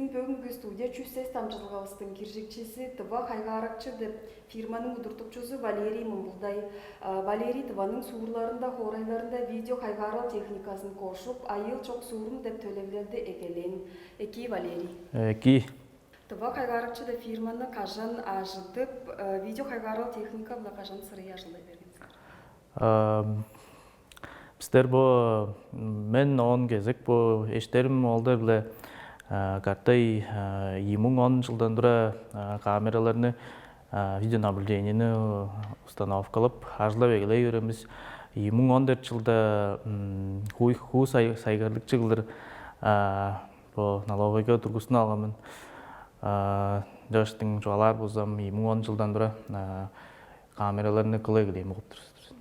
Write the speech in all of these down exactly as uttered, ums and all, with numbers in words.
Бүгүнкү студия «Чүс сес» дамчыдылгавыстың киржикчизи, «Тыва хайгааракчы» деп фирманың удуртукчузу Валерий Мыңгылдай. Валерий Тываның суурларында, хоорайларында видео хайгаарал техниказын кошуп, «Айыыл чок суурум» деп төлевлелди эгелээн. Экии, Валерий. Экии. «Тыва хайгааракчы» деп фирманы кажан ажыдып, видео хайгаарал техника-биле кажан сырый ажылдай берген силер? Бистер бо мен оон кезек бо эштерим оолдар-биле катай ийи муң он чылдан тура камераларны, видеонаблюдениени установкалап, ажылдап эгелей беремис. Ийи муң он төрт чылда хуу сайгарлыкчы кылдыр бо налогайга тургустун алган мен. Жаштың чугаалаар болзам, ийи муң он чылдан тура камераларны кыла эгелейн угуп тур силер.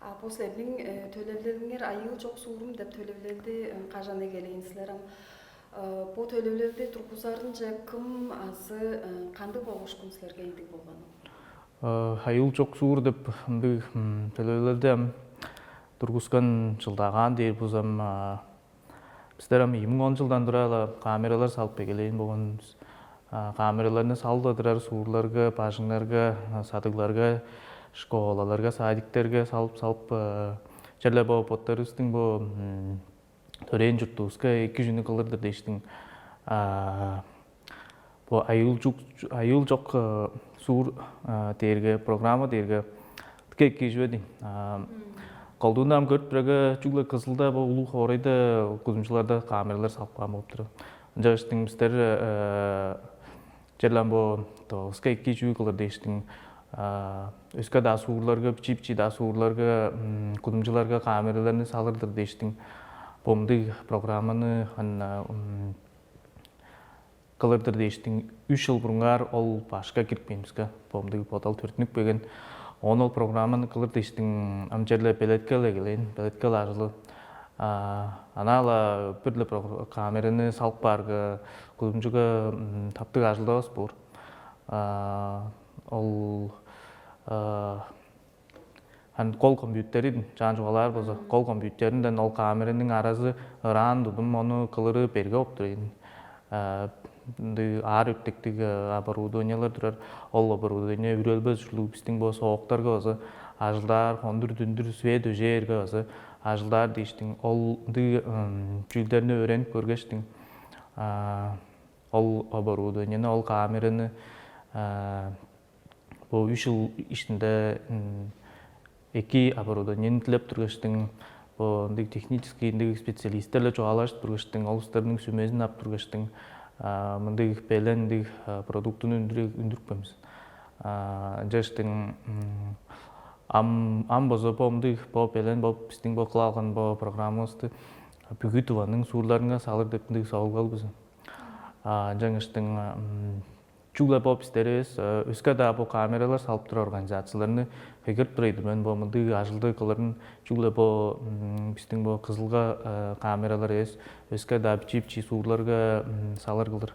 А бо силерниң төлевлелиңер «Айыыл чок суурум» деп төлевлелди кажан эгелээн силер ам? Бо төлевлелди тургузарынче кым азы кандыг болуушкун силерге идиг болган? «Айыыл чок суур» деп ындыг төлевлелди ам тургускан чылдагаан дээр болзам, бистер ам ийи муң он чылдан тура-ла камералар салып эгелээн болган бис. Камераларны салып-ла турар суурларга, бажыңнарга, садыгларга, школаларга, садиктерге салып-салып, черле бо боттарывыстың бо төрээн чуртувуска эки чүнү кылыр-дыр дээштиң, бо «Айыыл чок, айыыл чок суур» дээрге, программа дээрге дыка эки чүве дийин. Колдуунда ам көрүп турарга, чүгле Кызылда, бо улуг хоорайда, кудумчуларда камералар салып каан болуп турар. Ынчангаштың бистер черле ам бо Тывавыска эки чүү кылыр дээштиң, өске-даа суурларга, бичии-бичии-даа суурларга, кудумчуларга камераларны салыр-дыр дээштиң, бо мындыг программаны ан кылыр-дыр дээштиң, үш чыл бурунгаар ол башка кирип кээримиске, бо мындыг бодал төрүттүнүп келген. Оон ол программаны кылыр дээштиң, ам черле белеткел эгелээн, белеткел ажылы. Анаа-ла бир-ле камераны салып каарга, кудумчуга таптыг ажылдавас боор. Ол ан кол компьютерин, чаан чугаалаар болза, кол компьютеринден ол камераның аразы ыраан тудум, ону кылыры берге болуп тур ийин. Ындыг аар өртектиг оборудованиелер турар. Ол оборудование үрелбес ужурлуг бистиң бо сооктарга база ажылдаар, хондур-дүндүр, свет өжээрге база ажылдаар дээштиң. Ол ындыг чүүлдерни өөренип көргештиң, ол оборудованиени, ол камераны бо үш чыл иштинде эки оборудованиени дилеп тургаштың, бо ындыг технический ындыг специалистер-ле чугаалажып тургаштың, ол улустарның сүмезин ап тургаштың, мындыг белен ындыг продуктуну үндүрүп каан бис. Ынчаштың ам ам база бо мындыг бо белен бо бистиң бо кылып алган бо программабысты бүгү Тываның суурларынга салыр деп ындыг сорулгал бис. Ынчангаштың чүгле бо бистер эвес, өске-даа бо камералар салып турар организацияларны кыйгырып турар ийди мен, бо мындыг ажылды кылырын. Чүгле бо бистиң бо Кызылга камералар эвес, өске-даа бичии-бичии суурларга салыр кылдыр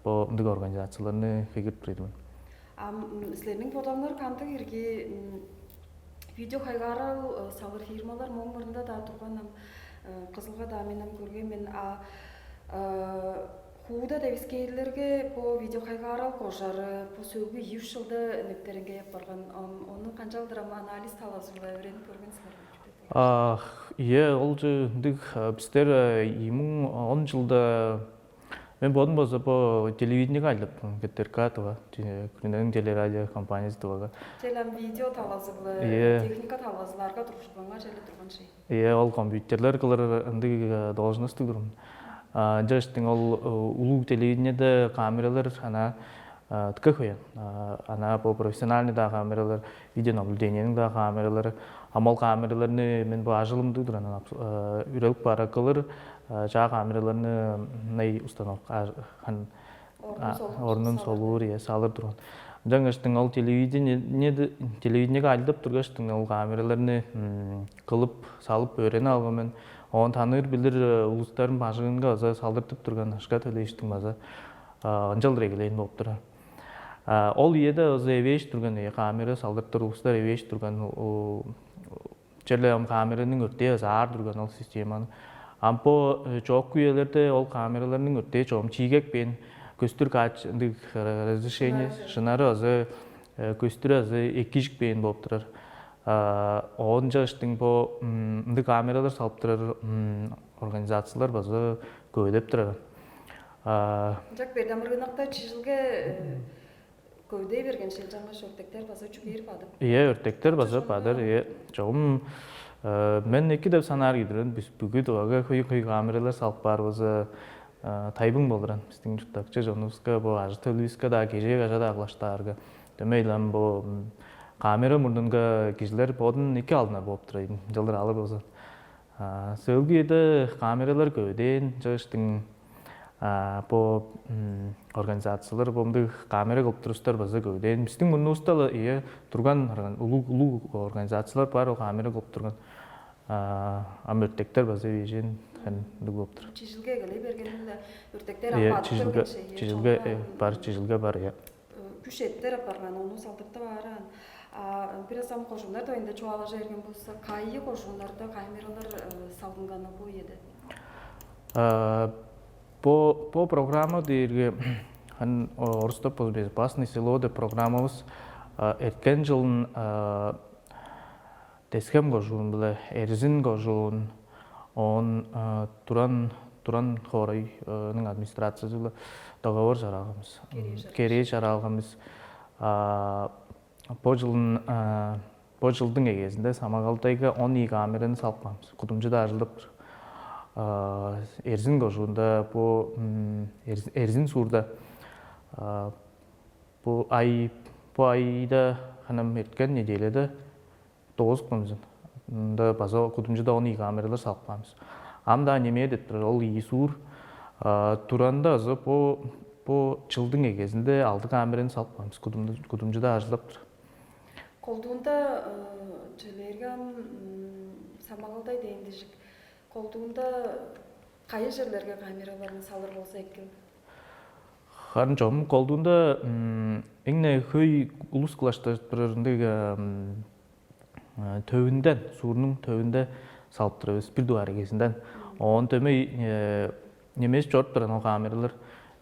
бо мындыг организацияларны кыйгырып турар ийди мен. Ам силерниң бодалыңар кандыг ирги? Видео хайгаарал салыр фирмалар моң мурнунда-даа турган, ам Кызылга-даа мен ам көрген мен. А хууда девискээрлерге бо видео хайгаарал кожары бо сөөлгү ийи-үш чылда нептереңгей апарган. Ону канчалдыр ам анализ талазы-биле өөренип көрген силер бе? Ийе, ол чы ындыг. Бистер ийи муң он чылда мен бодум болза бо телевидениеге ажылдап турган, ГТРК Тыва, Күрүнениң телерадио компаниясы Тывага. Чел ам видео талазы-биле, техника талазыларга турушканга черле турган шей. Ийе, ол компьютерлер кылыр ындыг должностуг турган. Ынчаштың ол улуг телевидениеде камералар ана дыка хөйен. Ана бо профессиональный-даа камералар, видеонаблюдениениң-даа камералары. Ам ол камераларны мен бо ажылымдыг туран үрелип бара кылыр, чаа камераларны мынай установка орнун солуур, ийе, салыр турган. Ынчангаштың ол телевидениеде, телевидениеге ажылдап тургаштың ол камераларны кылып салып өөренип алган мен. Оон таныыр билир улустарым бажыңынга база салдыртып турган, акша төлээштиң база ынчалдыр эгелээн болуп турар. Ол үеде база эвээш турган, камера салдыртыр улустар эвээш турган, черле ам камераның өртээ база аар турган ол системаны. Ам бо чоокку үелерде ол камераларның өртээ чогум чиигекпээн, көстүр кач ындыг разрешение шынары азы көстүрү азы экижикпээн болуп турар. Оон чаштың бо ындыг камералар салып турар организациялар база көөлеп турар. Ынчак бердем рынокта чижилге көвдей берген шел чаңгаш өртектер база чүгээр бадып. Иә, өртектер база бадыр. Иә, чогум мен эки деп санаар кидирен, бис бүгү дывага хөй-хөй камералар салып баар база тайбың болуран. Биздин чурттакчы чонувуска, бу ажы төлүбүскө да, кежээ кажа да аглаштаарга. Дөмей ам бу камера мурнунга кижилер бодун эки алдына болуп турайын, жылдыр алыр болза. Сөөлгү эде камералар көвдөөн чыгыштың бо организациялар бомдуг камера кылып турустар база көвдөөн. Биздин мурнувуста ие турган улуг улуг организациялар бар, ол камера кылып турган. Ам өртектер база бежен ындыг болуп тур. Чижилге келе бергенде өртектер Иә, апаатып чижилге келген шеге чижилге чонга э, бар, чижилге бар, иә. Күш эттер апарган, ону салдыртып ааран. Бир аз ам кожууннар дайында чугаалажа берген болса, кайы кожууннарда камералар салдынганы бу ийеде? Бо бо программа дээрге хан орустап болбайбыз. Безопасный село деп программабыз эрткен жылын Тесхем кожуун биле Эрзин кожуун, оон Туран Туран хоорайның администрациязы биле договор чарааганбыз. Керээ чарааганбыз. Бо жылын бо жылдың эгезинде Самагалдайга он ийи камераны салып каанбыз. Кудумчуда ажылдап тур. Эрзин кожуунда бу Эрзин суурда бу ай бу айда ханам эрткен неделяда доозупкан бизин. Мында база кудумчуда он ийи камералар салып каанбыз. Ам даа немээ деп турар, ол ийи суур туранда азы бу бу чылдың эгезинде алды камераны салып каанбыз. Кудумчуда ажылдап тур. Колдуунда чөлээрге ам самагалдай дээн дижик. Колдуунда кайы черлерге камераларын салыр болза экил? Харын чогум колдуунда эң-не хөй улус кылаштажып турар ындыг төвүнден, суурнуң төвүнде салып турабыз, бир дугаар эгезинден. Оон дөмей немежип чоруп турар ол камералар.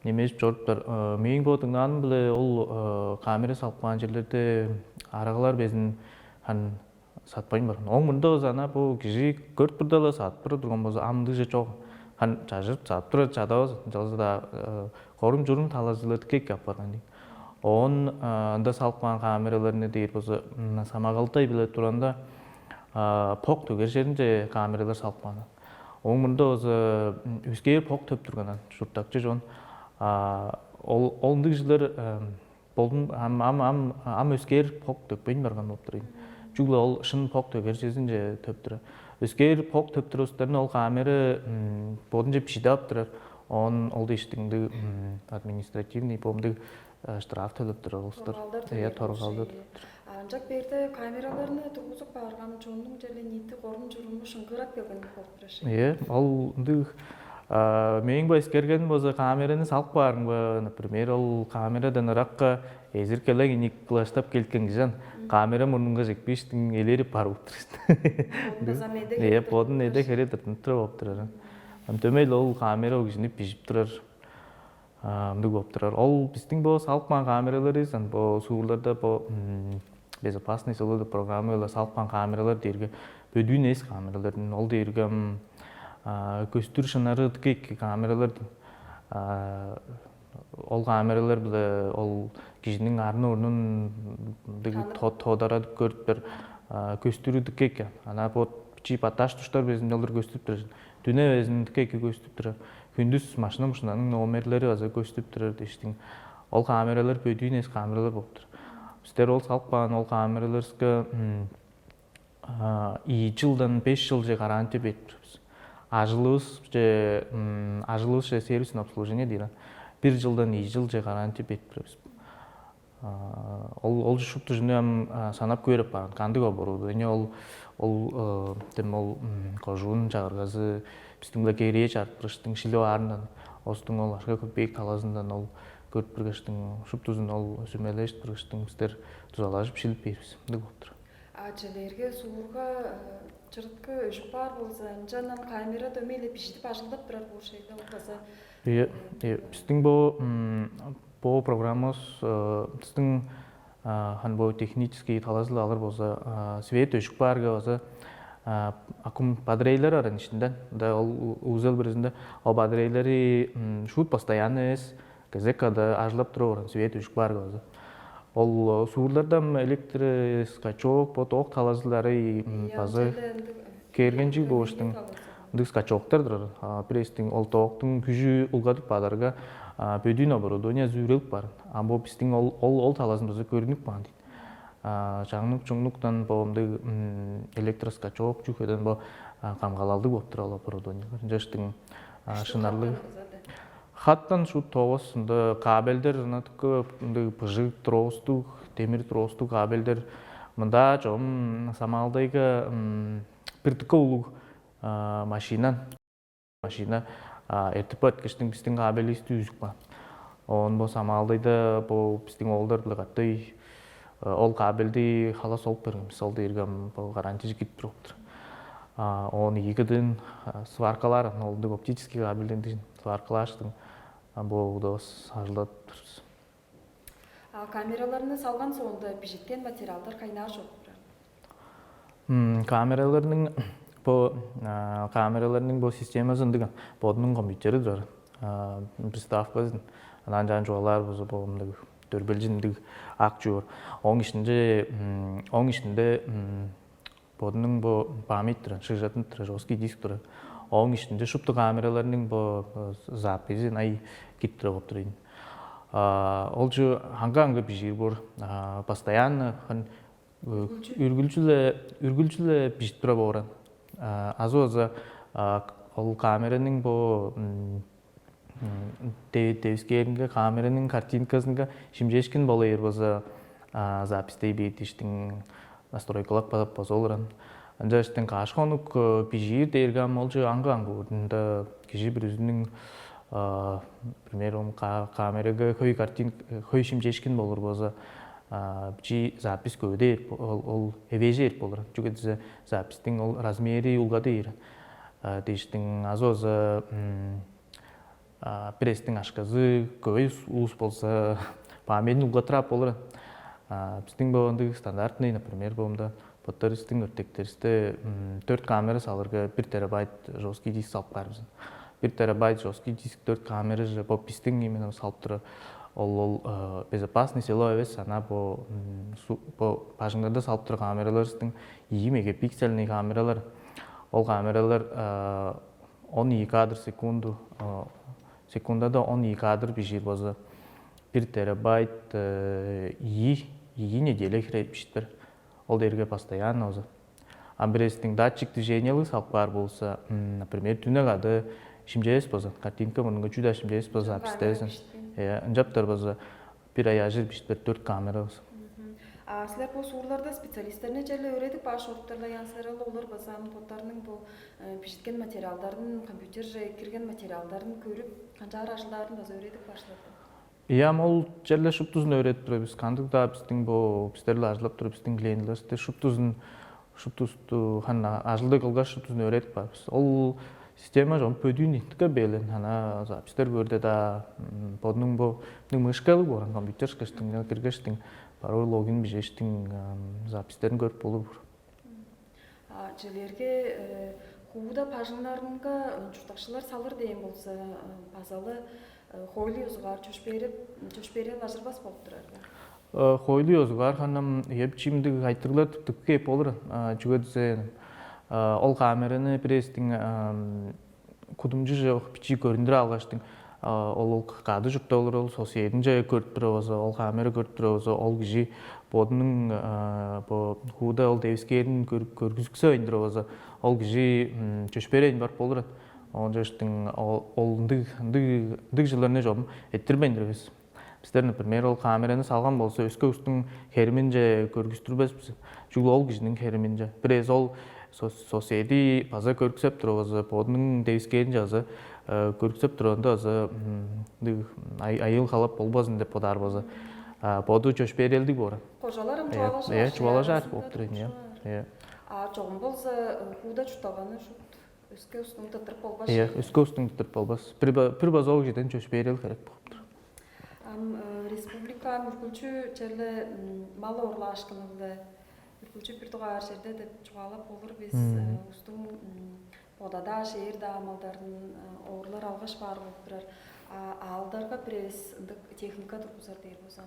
Немежип чоруп тур. Мээң бо дыңнааным-биле ол камера салып каан черлерде арагалар безин хан сатпайн барган. Оң мурнунда болза ана бу кижи көрүп турда-ла сатып тура турган болза, ам ындыгже чок. Хан чажырып сатып тура чадавас, ынчалза-даа корум-чурум талазы-ла дикек апарган дейт. Оон ында салып каан камераларны дээр болза, Самагалтай биле туранда пок төгер черинче камералар салып каан. Оң мурнунда болза өскээр пок төп турган чурттакчы чон. Ол ол ындыг жилер болдум ам ам ам ам өскээр пок төппейн барган болуп тур ийин. Чүгле ол шын пок төгер чезинче төп турар. Өскээр пок төп турустарын ол камера бодунче бижидап турар. Он ол дештиңди административный помдуг штраф төлөп турар улустар. Торгалдар Иә, торгалдар. Анчак берде камераларны тургузуп баарган чоннуң черле ниити корум чуруму шыңгырап келген болуп турар ши. Иә, ол ындыг мээң бо эскерген болза камераны салып баарың ба, например, ол камерадан ыракка эзир келең иник кылаштап келген кижи камера мурнунга чекпиштиң элерип барып тур. База меде Иә, бодун эде хере тыртынып тура болуп турар. Ам дөмей ол камера ол кижини бижип турар. Ындыг болуп турар. Ол биздин бо салып каан камераларыбыз, ан бо суурларда бо безопасный село деп программалар салып каан камералар дээрге бөдүүн эс камералар. Ол дээрге көстүр шынары дыка эки камералар. Ол камералар биле ол кижиниң арын орнун тодарадып көрүптер. Көстүрү дыка эки. Ана бо чип аташ туштар безин олар көстүрүп турар. Дүне безин дыка эки көстүрүп турар. Хүндүс машина мушунаның номерлери база көстүп турар дештиң. Ол камералар бөдүүн эс камералар болуп тур. Бистер ол салып каан ол камераларыбызга ийи жылдан беш жылче гарантия берип турабыз. Ажылыбызче ажылыбызче сервисное обслуживание дээр. Бир жылдан ийи жылче гарантия берип турабыз. Ол ол шупту жүнү ам санап көөрүп баран кандыг обуруу эне ол ол тем ол кожуун чагыргазы бистиң биле керээ чарыптырыштың шилип аарындан остуң ол ашка көпеек талазындан ол көрүп тургачтың шуптузун ол сүмелешип тургачтың бистер дузалажып шилип бээрбиз ындыг болуп тур. Ачалерге суурга чырыткы өжүп баар болза, ынчан камера дөмей эле бижидип ажылдап турар болуш эле ол база. Иә, иә, біздің бұл, бұл программамыз, біздің хан бұл технический талазыл алыр болза, свет өжүк баарга база аккум батарейлер арын ишинден. Да ол узел биризинде ол батарейлери шут постоянно эс кезек када ажылап туруп орун свет өжүк баарга база. Ол суурлардан электроскачок, вот ок талазылары база кээргенчиг болуштуң ындыг скачоктар турар. Престиң ол тооктуң күжү улгадып бадарга бөдүүн оборудование зүүрелип баар. А бо бистиң ол ол ол талазын база көрүнүп каан дейт. Чаңнук чуңнуктан бо ындыг электроскачок чүкеден бо камгалалдыг болуп тур ол оборудование. Ынчаштың шынарлыг хаттан шут тоос ында кабелдер ынатыкы ындыг быжыг тростуг, темир тростуг кабелдер мында чом самаалдайга бир дыка улуг машинан машина эртип барыткаштың бистиң кабелибисти үзүп каан. Оон бо самаалдайда бо бистиң оолдар биле каттай ол кабелди халас олуп берген бис. Ол дээрге бо гарантияже кирип туруптур. Оон ийигидин сваркалаар, ол оптический кабелден дижин сваркалааштың бо удавас ажылдатып турбус. А камераларны салган соонда бижиткен материалдар кайнаар чоруп турар? Камераларның бо камераларның бо системасы ындыган. Бодунуң компьютери турар. Приставказын анан жаан чугаалаар болза бо мындыг төрбелчи ындыг ак чуур. Оң ишинде оң ишинде бодунуң бо память турар, шыгжатын турар, жесткий диск турар. Оң ишинде шупту камераларның бо записи ай кирип тура болуп турайын. Ол чу аңга аңга бижир бор постоянно үргүлчүле үргүлчүле бижип тура бооран. Азы болза ол камераның бо девискээринге камераның картинказынга шимчээшкин боло ээр болза записьтей бээр диштиң настройкалап базап база олуран. Ынчаштың каш хонук бижиир дээрге ам олчу аңгы аңгы ында кижи бир үзүнүң пример камерага хөй картин хөй шимчээшкин болур болза чи запись көбүдээр ол эвежээр болур. Чүге десе запистиң ол размери улгады ийир. Диштиң азы болза пресстиң ашказы көбөй улус болза памятин улгатырап болур. Биздиң бо ындыг стандартный, например, боомда боттарыбыздың өртектерибизде төрт камера салырга бир терабайт жесткий диск салып каар бизин. Бир терабайт жесткий диск төрт камера же бо биздиң именно салып тура ол ол безопасный село эвес, ана бо бо бажыңдарда салып тура камераларыбыздың ийи мегапиксельный камералар. Ол камералар он ийи кадр секунду секундада он ийи кадр бижир болза бир терабайт ийи ийи неделя хире бишиттер. Ол дээрге постоянно оза. А бирээстиң датчик движениялыг салып каар болза, например, түнек ады шимчевес болза, картинка мурнунга чүдө шимчевес болза, записьтевесен. Ынчаптар болза бир ай ажыр биштер төрт камерабыз. А силер бу суурларда специалисттерни черле өөредип баш оруктарлаян силер ол олар база боттарының бу бижиткен материалдарын, компьютерже кирген материалдарын көрүп, канчаар ажылдаарын база өөредип башлар. Иям ол черле шуптузун өөредип тура бис. Кандыг-даа биздин бу биздерли ажылдап туруп биздин клиентилерибизди шуптузун шуптузду хана ажылдыг кылгаш шуптузун өөредип каар бис. Ол система жон бөдүүн интикке бээлен. Ана запистер көрдө да бодунуң бу мышкалыг болган компьютер шкаштың киргештиң барур логин бижештиң запистерин көрүп болур. Челерге хууда бажыңнарынга чурттакчылар салыр дээн болза, базалы хоойлу ёзугаар чөпшээреп чөпшээрел ажырбас болуп турар. Хоойлу ёзугаар ханам эпчимдиг айтырлар тыптып кээп болур. Чүге дизен ол камераны бирээстиң кудумчу жок бичии көрүндүрүп алгаштың ол ол кады чуртта олор ол сосединче көрүп турабыза, ол камера көрүп турабыза, ол кижи бодунуң бо хууда ол девискээрин көргүзүксөйүн турабыза, ол кижи чөпшээрейин барып болур. Оон жаштың ол ындыг ындыг ындыг жыларны жом эттирбейн турабыз. Бистер, например, ол камераны салган болза өскө устуң хериминче көргүстүрбес бис. Чүглү ол кижинин хериминче. Бирээзи ол соседи база көрүксеп турабыза, бодунуң девискээрин жаза көрүксеп турганда база айыл халап болбазын деп бодаар база. Боду чөпшээрелдиг боор. Кожалар ам чугаалажаар. Чугаалажаар болуп турайын, иә. Иә. А чогум болза хууда чуртталганы шут өске устуң тыттырып болбас. Иә, өске устуң тыттырып болбас. Бир бир база ол жерден чөпшээрел керек болуптур. Ам республика мүркүлчү черле мал орлаашкыны-биле мүркүлчү бир дугаар черде деп чугаалап болур бис. Устуң бодадаа шээр-даа малдарын оорлар алгаш баар болуп турар. А аалдарга бир эвес ындык техника тургузар дээр болзам,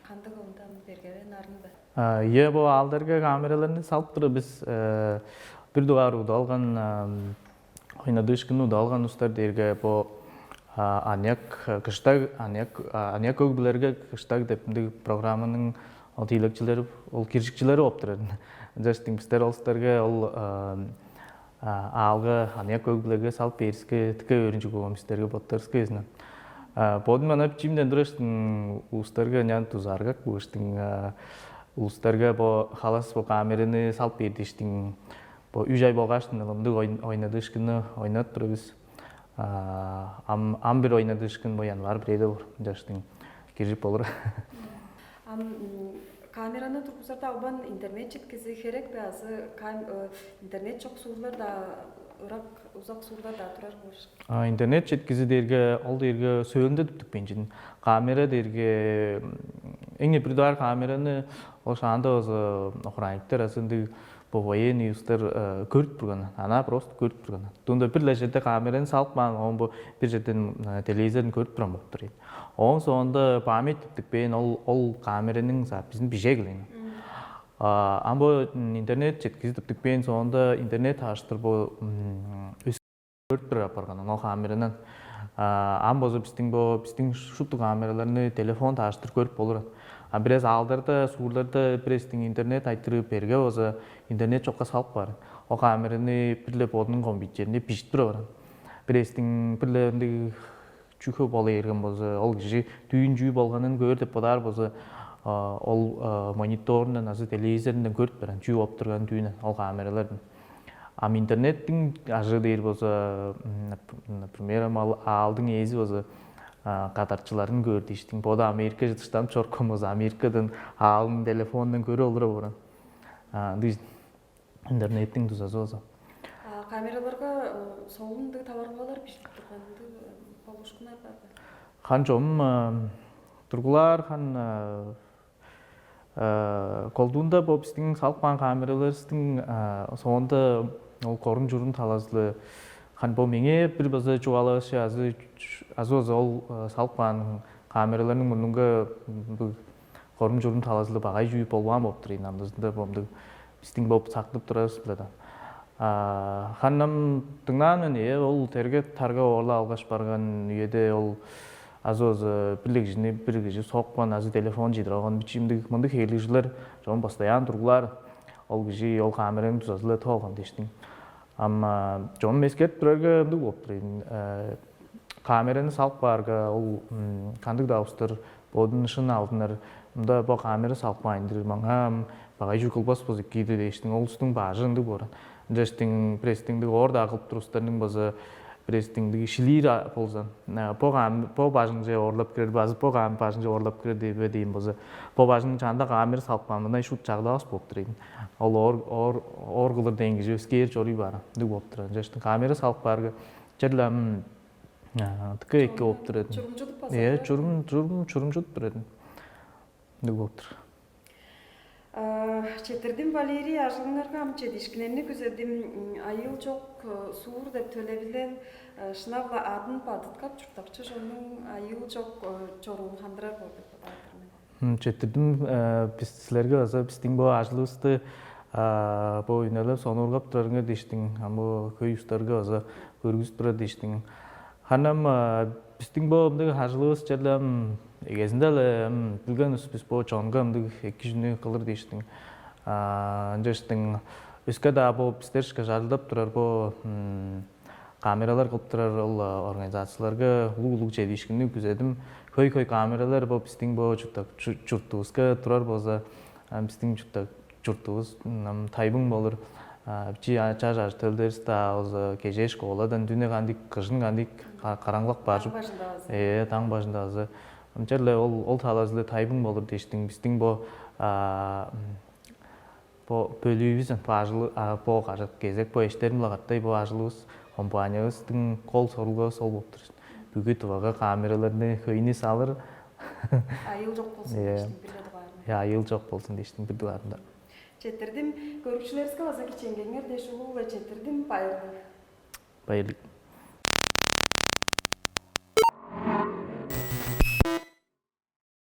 кандыг ында берге нарын бе? Ийе, бо аалдарга камераларны салып тура бис бир дугаар уду алган ойнадыышкынны уду алган устар дээрге бо аныяк кыштаг аныяк аныяк өгбүлерге кыштаг деп ындыг программаның ол тиилекчилери ол киржикчилери болуп турар. Ынчаштың бистер ол устарга ол аалга аныяк өгбүлерге салып бээриска тике өөрүнчүг болгон бистерге боттарыска безинен. Бодум ана бичиимден тураштың улустарга ынчан дузааргак бууштуң улустарга бо халас бо камераны салып бээр диштиң. Бо үч ай болгааштың ылымдыг ойнадыышкынны ойнап турабыз. Ам ам бир ойнадыышкын бо январь бирээде бор ынчаштың киржип болур. Ам камераны тургузарда албан интернет четкизи херек бе азы интернет чок суурлар-даа ырак узак суурлар-даа турар болуш. Интернет четкизи дээрге ол дээрге сөөлүндө туптук бенчин камера дээрге эң бир дугаар камераны ол шаанда болза охранниктер азы ындыг бо военный устар көрүп турган, ана просто көрүп турган. Дунда бир-ле жерде камераны салып каан, оон бу бир жерден телевизорун көрүп турган болуп тур. Оон соонда память типтикпээн ол ол камераның записин бижээ келген. Ам бо интернет четкизип типтикпээн соонда интернет тааштыр бу көрүп туруп апарган ол камеранан. Ам база биздин бо биздин шупту камераларны телефон тааштыр көрүп болур. А бирээс аалдарда, суурларда бирээстиң интернет айтырыы берге база интернет чокка салып каар. Ол камераны бир-ле бодунуң компьютеринде бижип тура барган. Бирээстиң бир-ле ындыг чүхө боло эрген болза, ол кижи дүүн чүү болганын көөр деп бодаар болза, ол мониторундан азы телевизорундан көрүп барган чүү болуп турганын дүүнү ол камералардан. Ам интернеттиң ажыы дээр болза, например, ам аалдың ээзи болза кадарчыларын көөр дээштиң. Боду Америка дыштанып чорупкан болза, Америкадан аалын телефонундан көрүп олура барган. Ындыг интернеттиң дузазы болза. Камераларга солун ындыг таварылгалар бижип турган ындыг болушкуннар бар бе? Хан чом тургулаар хан колдуунда бо биздиң салып каан камераларыбыздың соонда ол корун чурун талазылы хан бо меңээ бир база чугаалаышы азы азы база ол салып каан камераларның мурнунга корун чурун талазылы багай чүү болбаан болуп тур ийин андызында бомдуг биздиң болуп сактып турарыбыз биле да. Ханнам дыңнаан мен ээ ол терге тарга оорлап алгаш барган үеде ол азы база бир кижини бир кижи сокпан азы телефон чыдыраган бичиимдиг мындыг хейлигжилер чон постоянно тургулаар ол кижи ол камераны тузазылы тооган дээштиң. Ам чонум эскерип турарга ындыг болуп тур ийин. Камераны салып каарга ол кандыг-даа устар бодун шын алдынар мында бо камера салып каайын дир маңаа багай чүү кылбас болза кииди дээштиң ол устуң баажы ындыг бооран. Ынчаштың престиңдиг оор-даа кылып турустарның база престиңдиг шилиир болза бо бо бажыңче орлап кирер базы бо бажыңче орлап кирер дебе дейм болза бо бажың чаанда камера салып каан мындай шут чагдавас болуп тур ийин. Ол оор оор оор кылыр дээн кижи өскээр чоруй баар ындыг болуп турар. Ынчаштың камера салып каарга черле ам тыка эки болуп тур эдим. Чурумчудуп база. Э, чурум чурум чурумчудуп тур эдим. Ындыг болуп тур. Четирдин Валерий ажылыңарга ам чедишкинерни күзедим. Айыыл чок суур деп төлевилен шынап-ла адын бадыткап чурттакчы чоннуң айыыл чок чоруун хандырар боор деп бодаар мен. Четирдим биз силерге база биздин бу ажылыбызды бо үнелеп сонуургап турарыңар дээштиң, ам бо хөй устарга база көргүзүп турар дээштиң. Ханам биздиң бо ындыг ажылыбыз черле ам эгезинде-ле ам билген бис бо чонга ындыг эки чүнү кылыр дээштиң. Ынчаштың өске-даа бо бистер ышкаш ажылдап турар бо камералар кылып турар ол организацияларга улуг-улуг чедиишкинни күзедим. Хөй-хөй камералар бо биздиң бо чурттук чуртувуска турар болза, биздиң чурттук чуртувус тайбың болур. Бичи чаш ажы төлдерис-даа болза кежээ школадан дүне кандык, кыжын кандык караңгылак бажып, э, таң бажында азы. Ынча-ла ол ол талазы-ла тайбың болур дээштиң. Биздиң бо бо бөлүүбүз бо ажылы бо кажык кезек бо эштерим-биле каттай бо ажылыбыз, компаниябыздың кол сорулгавыс ол болуп тур. Бүгү Тывага камераларны хөйнү салыр. Айыл жок болсун Иә. Дээштиң бир дугаарында. Я айыл жок болсун дээштиң бир дугаарында. Четирдим көрүкчүлерибизге база кичээнгеңер деш улуу-ла четирдим, байырлыг. Байырлык.